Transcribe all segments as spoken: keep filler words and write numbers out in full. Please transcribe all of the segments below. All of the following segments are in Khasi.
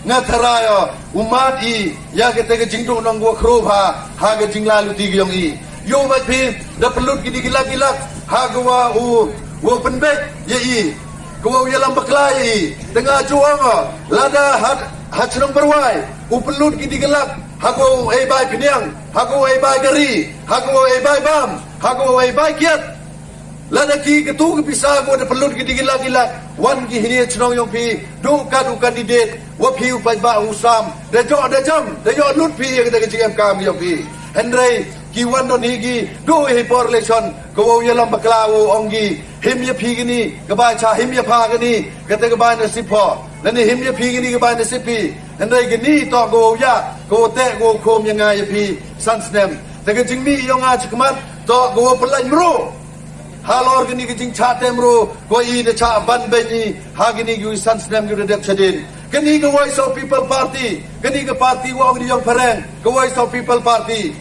Nga tharai o, u mad i, ïa kata ka jingduh nong wa khrup ha, ha ka jingla luti ka yong i. Ïoh bad phi, da pynlut ki di ki lak ki lak, ha ka wa u, wa pynbeit, ïa i. Ka wa u ïalam bakla ïa i. Te nga ju ong o, lada ha, ha chnong Byrwai, u pynlut ki di ki lak, ha ka wa u ei bai pynïang, ha ka wa u ei bai kari, ha ka wa u ei bai bam, ha ka wa u ei bai kiat. Lada ki katu ki pisa ko da pynlut ki di ki lak ki lak. Wan ki hini chnong yong phi. Duh kat u candidate. Wa phi u paidbah u sam. Da jok da jam. Da jok lut phi ïa kata ka jingem kam yong phi. Hynrei ki wan don hi ki. Duh hi por election. Ka wa u ïalam bakla u ong ki. Him ïa phi kini. Ka bai cha him ïa pha kini. Kata ka bai nasib pho. Lane him ïa phi kini ka bai nasib phi. Hynrei kini to ka wa u ïa. Ka wa u teh ka wa u khum ïa nga ïa phi. San snem. Te ka jingmih yong nga chikmat. To ka wa u pynlait mru. Halor kini ki jingchah tem ruh, ko i da chah ban beiñ i, ha kini ki san snem ki da dep chadien. Kini ki Voice of People Party, kini ki party wa ong di yong phareng, ki Voice of People Party.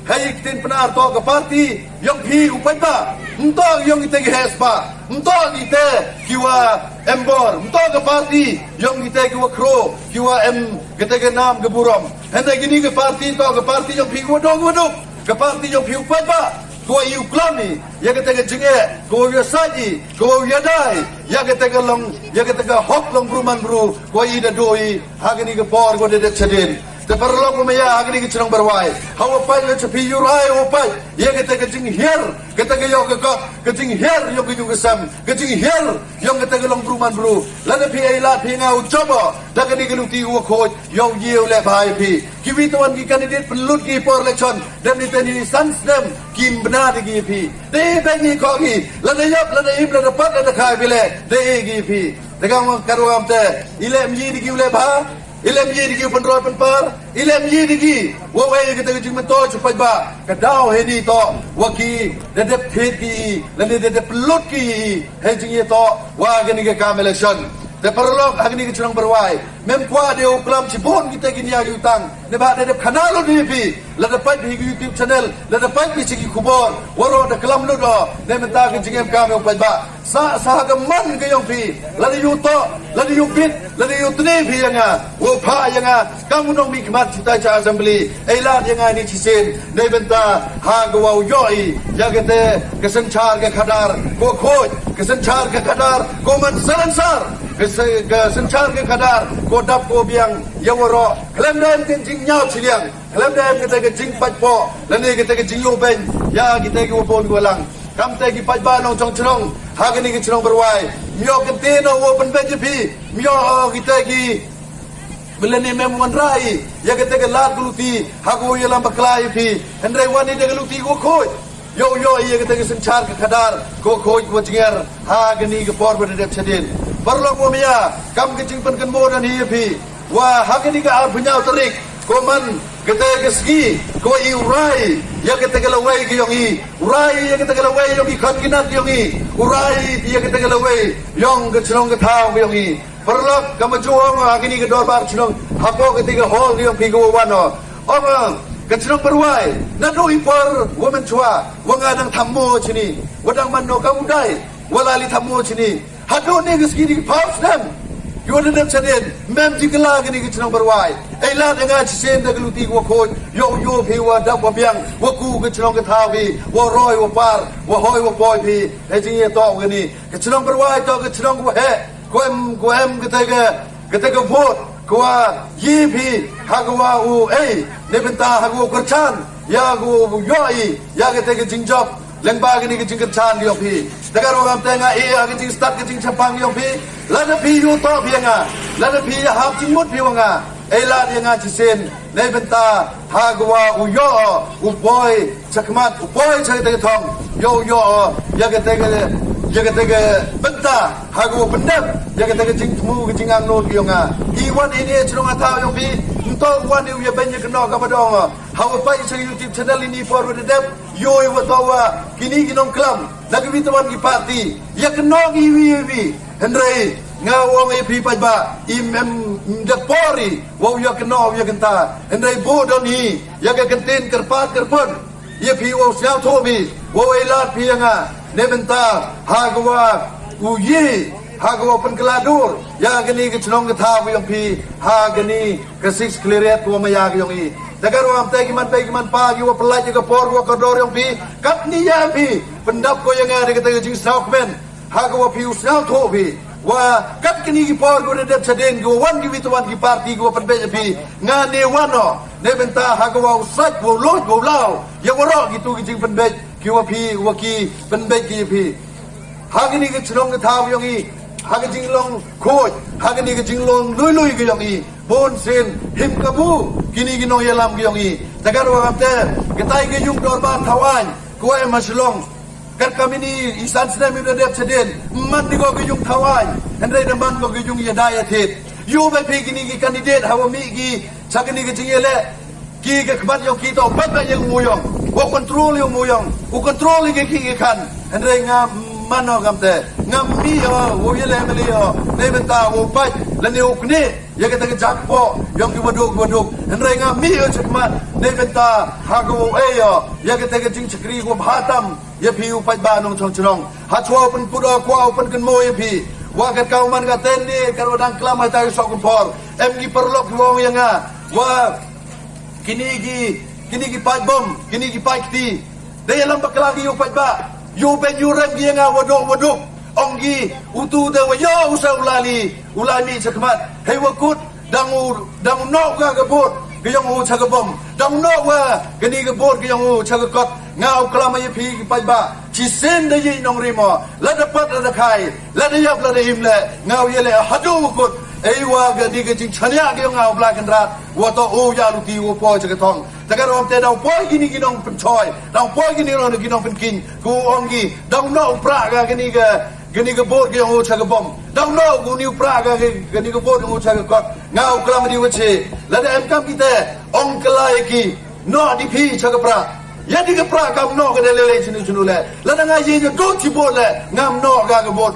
Hei ktien Pnar to ki party, yong phi u paidbah, mto yong ite ki hespa, mto ite ki wa embor, mto ki party, yong ite ki wa khro, ki wa em, kite ki nam ki burom. Hynda kini ki party to ki party yong phi ki wa dong ki wa duk, ki party yong phi u paidbah. Ko i u klam i, ïa kata ka jingeh, ko ïa sait i, ko ïa dai, ïa kata ka long, ïa kata ka hok long bru man bru, ko i da do i, ha kani ka por ko da dep chadien. Te paralok wa maya, ha kani ka chnong Byrwai. Ha wa pait wa chapi yu rai wa pait, ïa kata ka jinghiar, kata ka ïoh ka kok, ka jinghiar ïoh ka yu ka sem, ka jinghiar ïoh kata ka long bru man bru. Lada phi ai lad phi nga u jobo, da kani ka luti u khoj, ïoh ïew le bhai phi. Ki wi tawan ki candidate pynlut ki por election, dem ni teni san snem, kim bna de ki phi. De ben ni ko ki, lada yap, lada im, lada pat, lada khai bile, de ki phi. Te kam ka ruam te, ile mji de ki ule bha, ile mji de ki pynroi pynpar, ile mji de ki. Wa wei kita ki jingmyntoi chupai ba, ka daw he ni to, wa ki, da dep thit ki, lada da dep pynlut ki, he jingïa to, wa kani ka kam election. Te paralok, ha kani ka chnong Byrwai, mem kwah de u klam chibun kita ki nia ki utang. Ne ba da dep khana lut hi phi. Lada pait phi ki YouTube channel, lada pait phi chi ki khubor. Waroh da klam lut o. Ne mynta ka jingem kam yong pait ba. Sa, sa ha ka man ka yong phi. Lada yu to, lada yu bit, lada yu tne phi ya nga. Wo pha ya nga. Kam u nongmihkhmat chitai cha assembly. Ei lad ya nga ni chisien. Ne mynta ha ka wa u ïoh i. Ïa kate ka synchar ka khadar. Ko khoj. Ka synchar ka khadar. Ko man salansar. Ka sy-, ka synchar ka khadar. Ko dap ko biang. Ïa waroh. Khlem da em ka jingñiaw chiliang. Khlem da em kata ka jingpait poh. Lane kata ka jingïoh beiñ. Ïa kita ki wa bun ki wa lang. Kam te ki pait ba nongchong chnong. Ha kani ka chnong Byrwai. Myo kynti no wa pynbeiñ ïa phi. Myo, oh, kita ki. Bylane mem wanrah i. Ïa kata ka lad ka luti. Ha ko ïalam bakla ïa phi. Hynrei wan i da ka luti ko khoj. Ïoh, ïoh, ïa kata ka synchar ka khadar, ko khoj ko jngar, ha kani ka por ba da dep chadien. Paralok wa maya, kam ka jingpynkynmaw da ni ïa phi. Wa ha kani ka arphew hynñiew tarik, ko man, kata ka sngi, ko i u rai, ïa kata ka lawei ka yong i, u rai, ïa kata ka lawei yong i khon ki nat yong i, u rai, ïa kata ka lawei, yong ka chnong ka thaw ka yong i. Paralok, kam ju ong, ha kani ka dorbar chnong, hapoh kata ka hall ka yong phi ka wa wan o. Ong, ka chnong Byrwai, naduh i por, wa mynchwa, wa nga dang thammo chini, wa dang man no ka u dai, wa la li thammo chini. Haduh ni ka sngi ni ka phaw snem. Ki wa da dep chadien, mem jingkylla kani ka chnong Byrwai. Ei lad nga chisien da ka luti ka wa khoj, ïoh ïoh phi wa dap wa biang, wa ku ka chnong ka thaw phi, wa roi wa par, wa hoi wa poi phi, hei jingïatoh kani. Ka chnong Byrwai to ka chnong ka wa heh. Ko em, ko em kata ka, kata ka vote, ko wa ïa phi, ha ko wa u ei, ne bynta ha ko wa u kyrchan, ïa ko wa u ïoh i, ïa kata ka jingjop, lyngba kani ka jingkyrchan ïoh phi. Te ka ruh ngam te nga ei, ha ka jingstad ka jingchapang ïoh phi, lada phi ïoh to phi ïa nga, lada phi ïa hap jingmut phi wa nga, ei lad ïa nga chisien, Nei bynta ha ka wa u ïoh u poi cha khmat, u poi cha kata ka thong, ïoh u ïoh ïa kata ka, ïa kata ka bynta ha ka wa pyndep ïa kata ka jingthmu ka jingangnud ka yong nga. I wan i ne chnong Athaw yong phi, nto wan i u ïa beiñ ïa kano ka ba dong ha wa pait cha ka YouTube channel ini por wa da dep. Ïoh i wa to wa kini ki nongklam na ka wi tawan ki party ïa kano ki wi wi. Hynrei nga ong ïa phi paidbah, i mem da por i wa u ïa kano u ïa kynta. Hynrei bu don hi ïa ka kyntien kyrpad kyrpad ïa phi wa u sngewthuh phi wa u ai lad phi ïa nga. Nei bynta ha ka wa u ïa Ha ka wa pynkylla dur ïa kani ka chnong ka thaw ka yong phi, ha kani ka six Khliehriat ka wa maya ka yong i. Te ka ruh am te ki man pei ki man pa ki wa pynlait ïa ka por ka wa kordor yong phi. Katni ïa phi pyndap ko ïa nga da kata ka jingsngew kmen. Ha ka wa phi u sngewthuh phi wa kat kini ki por ka wa dep chadien ka wa wan ki wi tu wan ki parti ka wa pynbeit ïa phi. Nga ne wan o ne bynta ha ka wa u sait wa u loit wa u law ïa waroh kitu ki jingpynbeit ki wa phi wa ki pynbeit ki ïa phi. Ha kini ki chnong ka thaw yong i, ha ka jinglong khuid, ha kini ki jinglong lui lui ka yong i, bun sien him kabu kini ki nongïalam ka yong i. Te ka ruh am te katai ka yung dorbar thaw aiñ ka wa em ha Shillong. Kat ka mini i san snem i da dep chadien man ni ko ka yung thaw aiñ, hynrei da man ko ka yung ïa da ïa thied. Ïoh bai phi kini ki candidate ha wa mih ki cha kini ki jingïaleh ki ka khmat yong ki to pat ba yong u yong wa control yong u yong u control ïa ki ki khan. Hynrei nga man o kam te nga mih o wa ïaleh mali o ne bynta wa pat lane u kne ïa kata ka jakpoh yong ki waduk waduk. Hynrei nga mih o chakmat ne bynta ha ka wa ei o ïa kata ka jingchakri wa bha tam. Ïa phi u paidbah nongchong chnong ha chwa u pynput o kwah u pynkynmaw ïa phi. Wa kat ka u man ka ten ne ka ruh dang klam ha ta ka sok por em ki paralok ki wa ong ïa nga wa kini ki kini ki paid bom kini ki paid kti. Da ïalam bakla ki ïa u paidbah ïa u beit ïa u rem ki ïa nga waduk waduk. Ong ki utu te wa ïa u sa u la li u la mih chakmat hei wa kut. Dang u dang u noh ka ka bot ka yong u cha ka bom dang u noh wa kani ka bot ka yong u cha ka kot. Nga u klam ïa phi ki paidbah chi sen da yi nong rimo la da pat la da khai la da yap la da im le nga u ïa le hadu u kut. Ei wa kani ka jingchania ka yong nga u bla kan rat wa to u ya lu ti u po cha ka thong. Ta ka rom te dau poi kini ki nong pynchoi dau poi kini nong ki nong pynkin ku ong ki dau noh u pra ka kini ka kini ka bot ki yong u cha ka bom. Dau noh ku ni u pra ka kini ka bot u cha ka kot. Nga u klam di wache la da em kam kite ong kala ïa ki noh di phi cha ka pra. Ïa di ka pra kam noh ka da lele chinu chinu le la da nga ye nya dot chi bot le ngam noh ka ka bot.